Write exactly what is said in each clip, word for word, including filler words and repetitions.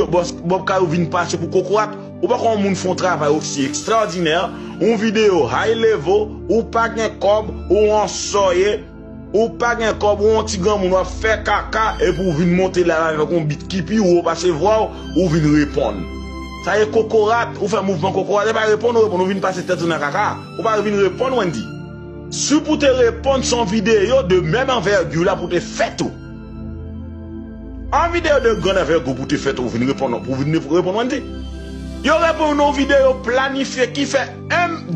Bob Kayou vin pase pou kokorat. Ou pa konn moun fè yon travay osi ekstraòdinè, yon videyo high level, ou pa gen kòb, ou ansòye, ou pa gen kòb, ou yon ti granmoun w ap fè kaka, epi ou vin monte la avèk yon bit ki pi wo pase vwa w, ou vin reponn. Sa ye kokorat, ou fè mouvman kokorat, e pa reponn, ou reponn, ou vin pase tèt ou nan kaka, ou pa vin reponn, Wendy. Si w pou te reponn, se yon videyo de menm anvègi la pou te fè tou. An videyo de grann anvègi pou te fèt ou vin reponn, pou vin reponn Wendy. Yo reponn yon videyo planifye ki fè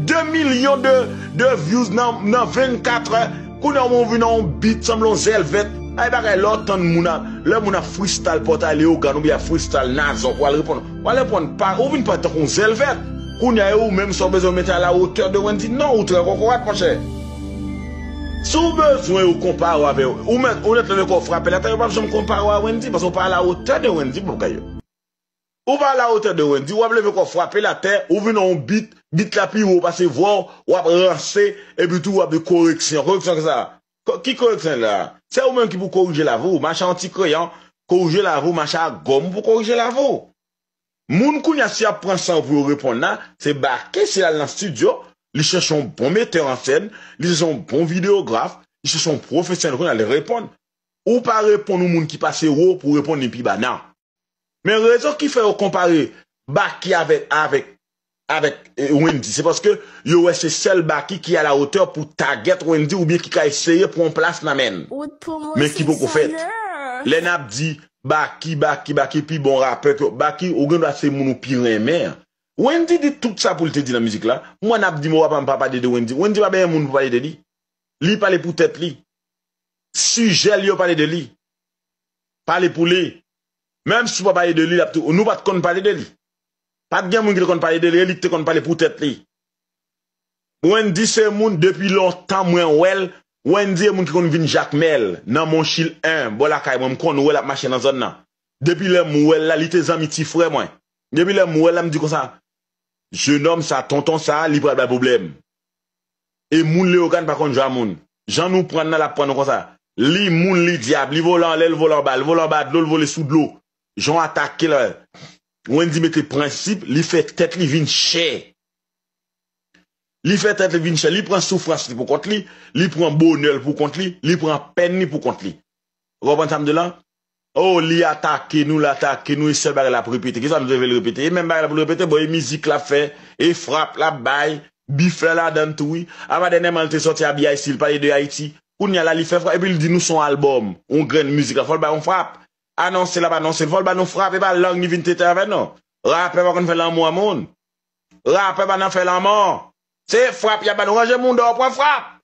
de milyon de, de views nan, nan vennkat è. Kounye a ou vin yon bit sanble yon zèlvèt. Ay bagay lè w tann moun ap, lè moun ap freestyle Pòtay Leyogàn oubyen ap freestyle Nazon pou al reponn. Ou al reponn pa, ou vin pa tankou yon zèlvèt. Kounye a e ou menm sa w bezwen mete a la wotè de Wendy. Non, ou trè kokorat, monchè. Si w bezwen yo konpare w avè, ou mèt, ou mèt leve kò w frape l atè, yo p ap janm konpare w a Wendy, paske w pa a la wotè de Wendy, bagay yo. Ou pa a la wotè de Wendy, w ap leve kò w frape l atè, ou vin yon bit, bit la pi wo pase vwa w, w ap ranse, epi tou w ap di koreksyon. Koreksyon ki sa? Ko-, ki koreksyon la? Se ou menm ki pou korije lavi w, mache a yon ti kreyon, korije lavi w, mache a gòm pou korije lavi w. Moun kounye a si y ap pran san yo pou yo reponn la, se Baky si l al nan estidyo, li chèche yon bon metè an sèn, li chèche yon bon videograf, li chèche yon pwofesyonèl kounye a li reponn. Ou pa reponn yon moun ki pase wo pou reponn li pi ba, non. Men rezon ki fè yo konpare Baky avèk, avèk, avèk, eh, Wendy, se paske yo wè se sèl Baky ki a la wotè pou tagèt Wendy oubyen ki ka eseye pran yon plas nan men l. Men ki poko fèt. Lè n ap di Baky, Baky, Baky pi bon rapè ke Baky, ou gen dwa se moun ou pi renmen an. Wendy di tout sa pou l te di nan mizik la. Mwen n ap di m, w ap pa m pa pale de Wendy. Wendy pa benyen moun pou pale de li. Li pale pou tèt li. Sijè li yo pale de li. Pale pou li. Menm si w pa pale de li, l ap tou, nou pa t konn pale de li. Pa t gen moun ki te konn pale de li, e li ki te konn pale pou tèt li. Wendy se moun depi lontan mwen wè l. Wendy e moun ki konn vin Jakmèl, nan Monchil en, bò lakay mwen, m konn wè l ap mache nan zòn nan. Depi lè m wè l la, li te zanmi ti frè mwen. Depi lè m wè l la, m di konsa, jenòm sa, tonton sa, li pral bay pwoblèm. E moun Leyogàn pa konn jwa moun. Jan nou pran nan, l ap pran nou konsa. Li moun, li dyab, li vole anlè, l vole anba, l vole anba dlo, l vole sou dlo. Jan w atake l, Wendy mete prensip, li fè tèt li vin chè. Li fè tèt li vin chè, li pran soufrans li pou kont li, li pran bonè l pou kont li, li pran pèn li pou kont li. Ou konprann sa m di w la? Oh, li atake nou, l atake nou, e sèl bagay l ap repete. Kisa nou te vle l repete? E menm bagay la pou l repete, bon, e mizik l ap fè, e frap l ap bay, bif la ladan l tou, wi. Apa dènyèman, l te sòti a B I C, li pale de Ayiti. Kounye a la, li fè frap, epi l di nou se yon albòm, yon grenn mizik la, fò l bay yon frap. Anonse l ap anonse l, fò l ba nou frap, e pa lang li vin tete avè nou. Rapè pa konn fè lanmou a moun. Rapè pa nan fè lanmò. Se frap y ap ba nou. Ranje moun dèyè w pran frap.